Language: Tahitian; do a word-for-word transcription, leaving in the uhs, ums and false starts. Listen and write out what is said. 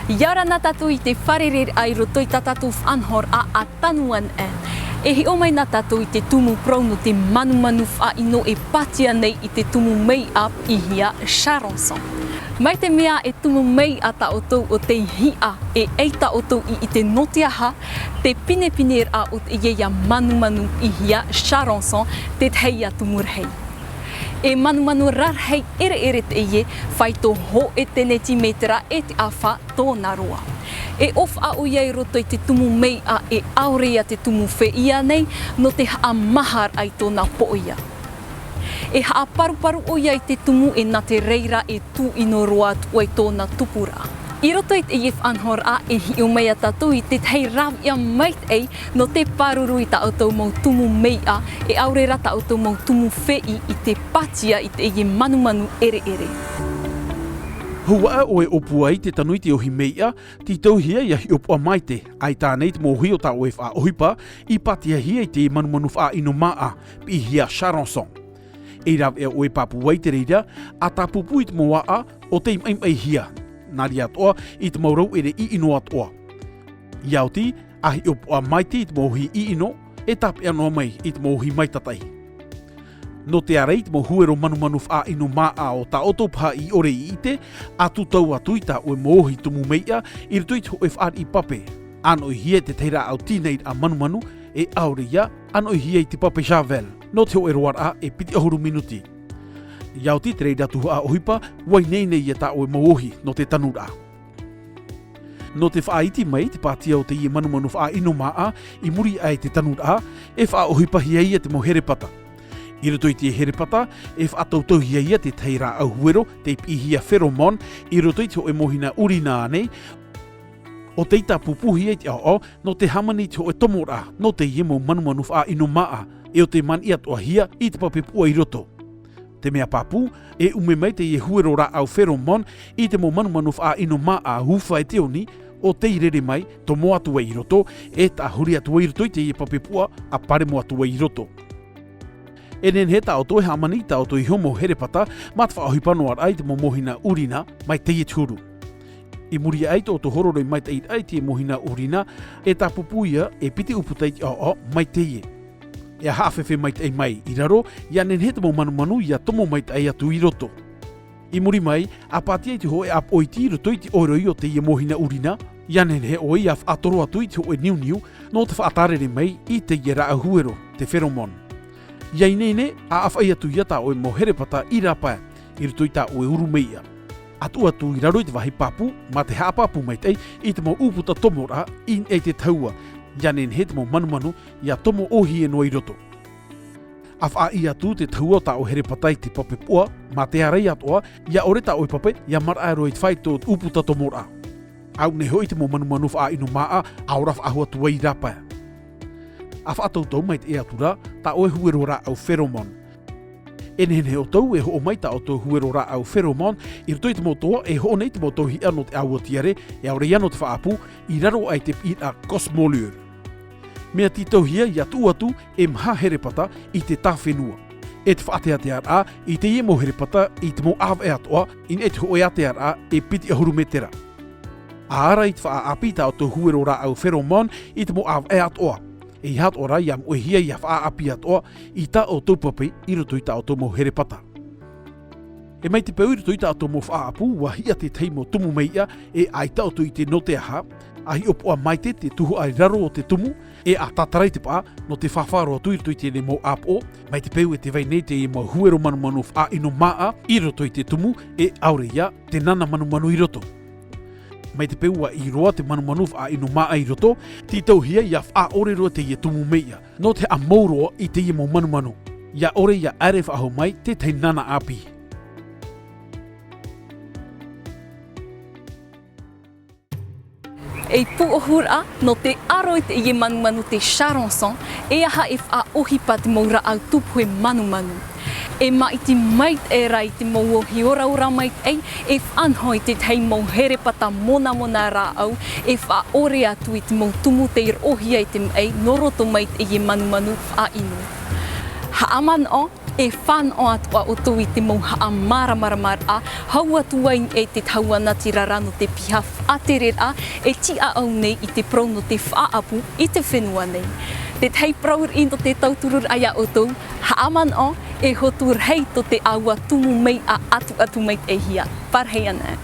ʻIa ora na tātou i te fārereiraʻa i roto i tā tātou faʻanahoraʻa a Tanu One Air. E hiʻo mai na tātou i te tumu parau nō te manumanu faʻaʻino e pātia nei i te tumu meiʻa piʻihia charançon. Mai te mea e tumu meiʻa tā ʻoutou o tei hiʻa, e ʻai tā ʻoutou i ʻite nō te aha te pinepineraʻa o teie manumanu piʻihia charançon, tētahi atu tumu rahi. E manumanu rarahi ʻereʻere teie, faito hōʻē tenitimētera e te ʻāfa tōna roa. E ʻōfaʻa ʻoia i roto i te tumu meiʻa, e ʻaore ia te tumu feʻi ānei, nō te haʻamaharaʻa i tōna poʻia. E haʻaparuparu ʻoia i te tumu, e nā te reira e tūʻino roa atu ai tōna tupuraʻa. I roto i teie faʻanahoraʻa e hiʻo mai ā tātou i tētahi rāveʻa maitaʻi nō te pāruru i tā ʻoutou mau tumu meiʻa, e ʻaore rā tā ʻoutou mau tumu feʻi i te pātia i teie manumanu ʻereʻere. Hou aʻe ʻoe e ʻōpua ai te tanu i te ʻohi meiʻa, tītauhia ʻia hiʻopoʻa maite, ʻaita ānei te mau ʻohi o tā ʻoe faʻaʻohipa i pātiahia i te manumanu faʻaʻino māʻa, piʻihia charançon. E rāveʻa ʻoe e pāpū ai te reira, ʻa tāpūpū i te mau ʻāʻa o tei maʻimaʻihia, nā reira atoʻa i te mau rauʻere ʻiʻino atoʻa. ʻIa oti, ʻa hiʻopoʻa maite i te mau ʻohi ʻiʻino, e tāpeʻa noa mai i te mau ʻohi maitataʻi. Nō te ʻārai i te mau huero manumanu faʻaʻino māʻa o tā ʻoutou paha i ʻore i ʻite, ʻa tūtau atu i tā ʻoe mau ʻohi tumu meiʻa i roto i te hōʻē fāriʻi pape. ʻAnoʻihia i te tahi rāʻau tīnairaʻa manumanu, e ʻaore ia ʻanoʻihia i te pape Javel, nō te hōʻē roaraʻa e piti ʻahuru minuti. ʻIa oti te reira atu faʻaʻohipa, ʻua ineine ia tā ʻoe mau ʻohi nō te tanuraʻa. Nō te faʻaiti mai i te pātia o teie manumanu faʻaʻino māʻa i muri aʻe i te tanuraʻa, e faʻaʻohipahia ia te mau herepata. I roto i te herepata, e faʻatautauhia ia te tahi rāʻau huero, tei piʻihia pheromone, i roto i te hōʻē mōhina ʻurina ānei, ʻo tei tāpūpūhia i te ʻaoʻao, nō te hāmani i te hōʻē tomoraʻa nō teie mau manumanu faʻaʻino māʻa, e ʻo tei maniʻi atoʻahia i te pape puʻa i roto. Te mea pāpū, e ʻume mai teie huero rāʻau pheromone i te mau manumanu faʻaʻino māʻa ufa e te oni, ʻo tei rere mai, tomo atu ai i roto, e tāhuri atu ai i roto i teie pape puʻa, ʻa paremo atu ai i roto. E nehenehe tā ʻoutou e hāmani i tā ʻoutou iho mau herepata, mā te faʻaʻohipa noa raʻa i te mau mōhina ʻurina, mai teie te huru. I muri aʻe i tō ʻoutou horoi maitaʻiraʻa i te mōhina ʻurina, e tāpūpū ia e piti ʻūputa i te ʻaoʻao mai teie. E haʻafefe maitaʻi mai i raro, ʻia nehenehe te mau manumanu ʻia tomo maitaʻi atu i roto. I muri mai, ʻa pātia i te hōʻē ʻāpoʻo iti i roto i te ʻoiroi o teie mōhina ʻurina, ʻia nehenehe ʻoe ʻia faʻatoro atu i te hōʻē niuniu, nō te faʻatārere mai i teie rāʻau huero, te pheromone. ʻIa ineine, ʻa ʻāfaʻi atu ia tā ʻoe mau herepata i rāpae, i roto i tā ʻoe uru meiʻa. ʻA tuʻu atu i raro i te vāhi pāpū, mā te haʻapāpū maitaʻi i te mau ʻūputa tomoraʻa i niʻa i te tahua, ʻia nehenehe te mau manumanu ʻia tomo ʻōhie noa i roto. ʻA faʻaʻī atu te tahua o tā ʻoe herepata i te pape puʻa, mā te ārai atoʻa, ʻia ʻore tā ʻoe pape ʻia maraʻa roa i te faito ʻūputa tomoraʻa. ʻAu nei hoʻi te mau manumanu faʻaʻino māʻa, ʻa ora faʻahou atu ai i rāpae. ʻA faʻatautau maitaʻi atu rā tā ʻoe huero rāʻau pheromone. E nehenehe ʻoutou e hoʻo mai tā ʻoutou huero rāʻau pheromone i roto i te mau toa, e hoʻo nei te mau tauihaʻa nō te ʻāua tiare, e ʻaore ia nō te faʻaʻapu, i raro aʻe i te piʻiraʻa Cosmolure. Mea tītauhia ʻia tuʻu atu e maha herepata i te tāfenua. E te faʻateatearaʻa i teie mau herepata i te mau ʻāvaʻe atoʻa, i niʻa i te hōʻē ātearaʻa e piti ʻahuru mētera. ʻA ara i te faʻaʻāpī tā ʻoutou huero rāʻau pheromone i te mau ʻāvaʻe atoʻa. ʻEiaha atoʻa rā ʻia moʻehia ʻia faʻaʻāpī atoʻa i tā ʻoutou pape i roto i tā ʻoutou mau herepata. E mai te peu i roto i tā ʻoutou mau faʻaʻapu, ʻua hiʻa tētahi mau tumu meiʻa, e ʻaita ʻoutou i ʻite nō te aha, ʻa hiʻopoʻa maite te tuhaʻa i raro o te tumu, e ʻa tātara i te paʻa, nō te fāfā roa atu i roto i teie mau ʻāpoʻo, mai te peu e tē vai nei teie mau huero manumanu faʻaʻino māʻa i roto i te tumu, e ʻaore ia te nana manumanu i roto. Mai te peu ʻua ʻī roa te manumanu faʻaʻino māʻa i roto, tītauhia ʻia faʻaʻore roa teie tumu meiʻa, nō te haʻamou roa i teie mau manumanu. ʻIa ʻore ʻia ʻaere faʻahou mai tētahi nana ʻāpī. Ei pūʻohuraʻa, nō te aro i teie manumanu te charançon, e aha e faʻaʻohipa te mau rāʻau tūpohe manumanu. E māʻiti maitaʻi rā i te mau ʻohi oraora maitaʻi, e faʻanaho i tētahi mau herepata monamona rāʻau, e faʻaʻore atu i te mau tumu tei roʻohia i te maʻi nō roto mai teie manumanu faʻaʻino. Haʻamanaʻo, E fānaʻo atu ā ʻoutou i te mau haʻamāramaramaraʻa, hau atu ai i te tahua natirara nō te piha faʻatereraʻa e tiʻaʻau nei i te parau nō te faʻaʻapu i te fenua nei. Te tahi parau riʻi nō te tautururaʻa iā ʻoutou, haʻamanaʻo, e hotu rahi tō te ʻāua tumu mai ʻa ʻatuʻatu mai te ʻēhia. Pārahi ana.